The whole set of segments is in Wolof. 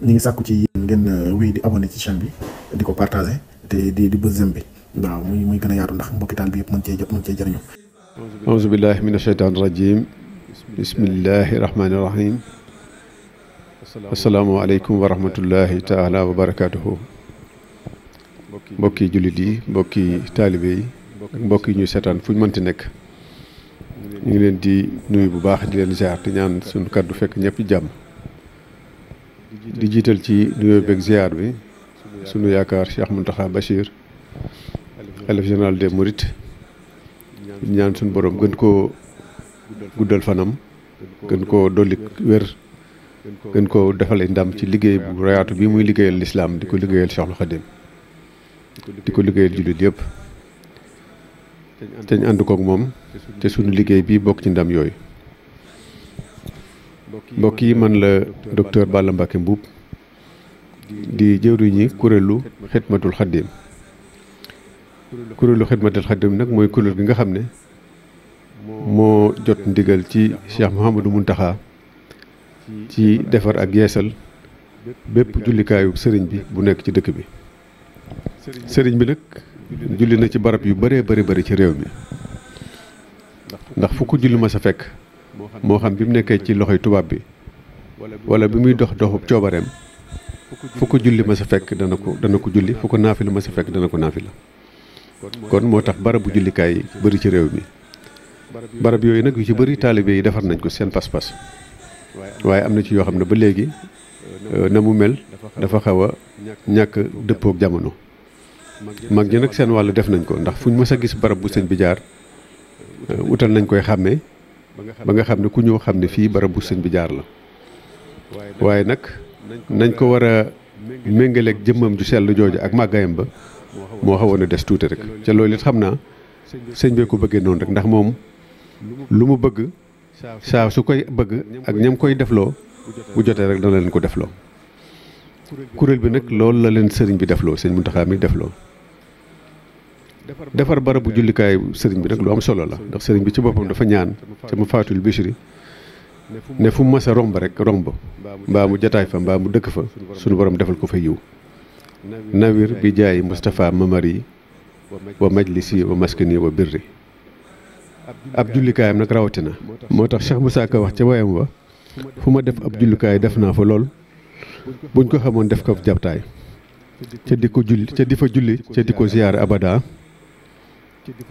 ñi ngi sàkku ci yéen ngeen wéy di abonné ci chaîne bi di ko partagé te di bës jëm bi waaw muy gën a yaatu ndax mbokki taal bi yëpp mën cee jot mën cee jëriñu. auzu billahi mina shaytaani rajim bismillahi rahmaani rahim asalaamaaleykum wa rahmatullahi taala wa barakaatuhu. mbokki jullit yi mbokki taalibe yi mbokk yi ñuy seetaan fu ñu mënti nekk ñu ngi leen di nuyu bu baax di leen ziar te ñaan suñu kàddu fekk ñëpp jàmm. di jiital ci nuyoo beeg ziar bi sunu yaakaar Cheikh Mountakha Bachir xalif général des Mourides ñaan suñu borom gën koo guddal fanam gën koo dolli wér gën koo defalee ndam ci liggéey bu rayaatu bi muy liggéeyal lislaam di ko liggéeyal Cheikhul Khadim di ko liggéeyal jullit yëpp te ñu ànd koog moom te suñu liggéey bi bokk ci ndam yooyu. mbokk yi man la docteur Balla Mbacké Mboup di jëwriñi kuréelu xidmatul xaddim. kuréelu xidmatul xaddim nag mooy kuréel gi nga xam ne moo jot ndigal ci Cheikh Mouhamadou Mountakha ci defar ak yeesal bépp jullikaayu sëriñ bi bu nekk ci dëkk bi. sëriñ bi nag julli na ci barab yu bëree bëri ci réew mi ndax fu ko julli ma sa fekk moo xam bi mu nekkee ci loxoy tubaab bi wala bi muy doxub coobareem fu ko julli ma sa fekk dana ko julli fu ko naafila ma sa fekk dana ko naafila. kon moo tax barabu jullikaay yi bëri ci réew mi barab yooyu nag yu ci bëri taalibe yi defar nañ ko seen pas-pas waaye am na ci yoo xam ne ba léegi na mu mel dafa xaw a ñàkk dëppook jamono. mag ñi nag seen wàll def nañ ko ndax fuñ mës a gis barab bu sëñ bi jaar utal nañ koy xàmmee ba nga xam ne ku ñëw xam ne fii barab bu sëñ bi jaar la. waaye nag nañ ko war a méngaleeg jëmmam ju sell jooju ak màggaayam ba moo xawoon a des tuuti rek ca loolu it xam naa sëñ bee ko bëggee noonu rek ndax moom lu mu bëgg saa su koy bëgg ak ñam koy defloo bu jotee rek dana leen ko defloo. kuréel bi nag loolu la leen sëriñ bi defloo sëñ Mountakha mi defloo. defar barabu jullikaayu sëriñ bi nag lu am solo la ndax sëriñ bi ci boppam dafa ñaan ca ma faatul Bichri ne fu mu mas a romb rek romb mbaa mu jataay fa mbaa mu dëkk fa sunu borom defal ko fa yiw. nawir bi jaay Moustapha Mamari wa majlisi wa maskani wa birri. ab jullikaayam nag rawatina moo tax Cheikh Moussa Ka wax ca wayam wa fu ma def ab jullikaay def naa fa lool buñ ko xamoon def ko jabtaay ca di ko julli ca di fa julli ca di ko ziyaare abada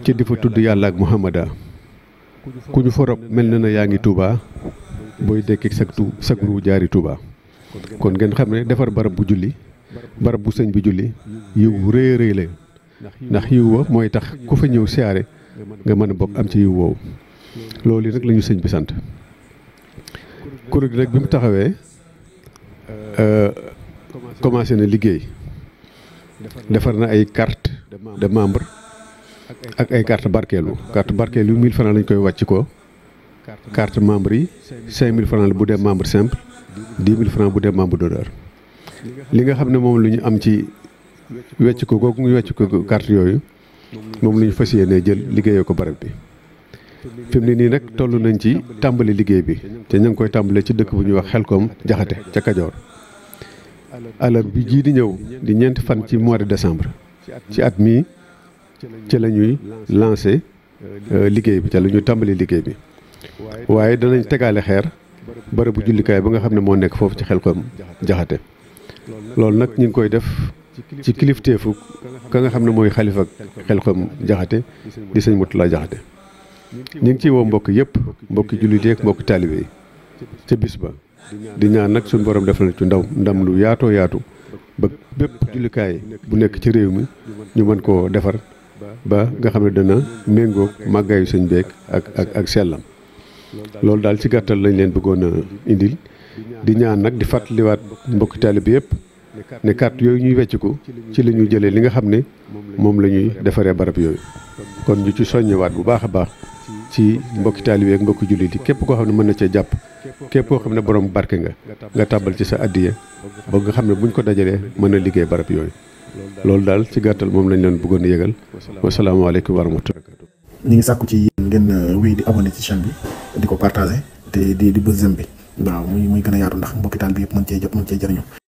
ca di fa tudd yàlla ak Muhammada ku ñu forop mel na na yaa ngi Touba booy dekki sag ru jaari Touba. kon ngeen xam ne defar barab bu julli barab bu sëñ bi julli yiw bu rëy a rëy la ndax yiw wa mooy tax ku fa ñëw siyaare nga mën a bokk am ci yiw woowu. loolu nag la ñu sëñ bi sant. kuréel gi nag bi mu taxawee commencé na liggéey defar na ay carte de membre ak ay carte barkeelu yu 1000 francs lañ koy wàcc ko. carte membre yi 5000 francs la bu dee membre simple 10 000 francs bu dee membre d'honneur. li nga xam ne moom lu ñu am ci wecc ko googu ñu wecc ko carte yooyu moom lu ñu fas yéenee jël liggéeyee ko barab bi. fi mu ne nii nag toll nañ ci tàmbali liggéey bi te ñu ngi koy tàmbalee ci dëkk bu ñuy wax Xelkom Jaxate ca Kajoor. alors bi jii di ñëw di ñeenti fan ci mois de décembre ci at mii ci la ñuy lancé liggéey bi ca la ñuy tàmbali liggéey bi. waaye danañ tegaale xeer bërëbu jullikaay ba nga xam ne moo nekk foofu ci Xelkom Jaxate. loolu nag ñu ngi koy def ci kilifteefu ka nga xam ne mooy xalifa Xelkom Jaxate di sëñ Moutalla Jaxate. ñu ngi ciy woo mbokk yëpp mbokki jullit yi ak mbokki taalibe yi ca bis ba di ñaan nag suñu borom defal ci ndam lu yaatoo yaatu ba bépp jullikaay bu nekk ci réew mi ñu mën koo defar ba nga xam ne dana méngoog màggaayu sëñ beeg ak sellam. loolu daal ci gàttal lañ leen bëggoon a indil di ñaan nag di fàttaliwaat mbokki taalibe yëpp ne carte yooyu ñuy wecciku ci la ñuy jëlee li nga xam ne moom la ñuy defaree barab yooyu. kon ñu ci soññewaat bu baax a baax ci mbokki taalibe ak mbokki jullit yi képp koo xam ne mën na cee jàpp képp koo xam ne borom barke nga tàbbal ci sa addiya ba nga xam ne buñ ko dajalee mën a liggéey barab yooyu. loolu daal ci gàttal moom lañ leen bëggoon a yëgal. wasalaamaaleykum wa rahmatulah. ñu ngi sàkku ci yéen ngeen wéy di abonné ci chaîne bi di ko partagé te di bës jëm bi waaw muy gën a yaatu ndax mbokki taal bi yëpp mën cee jot mën cee jëriñu.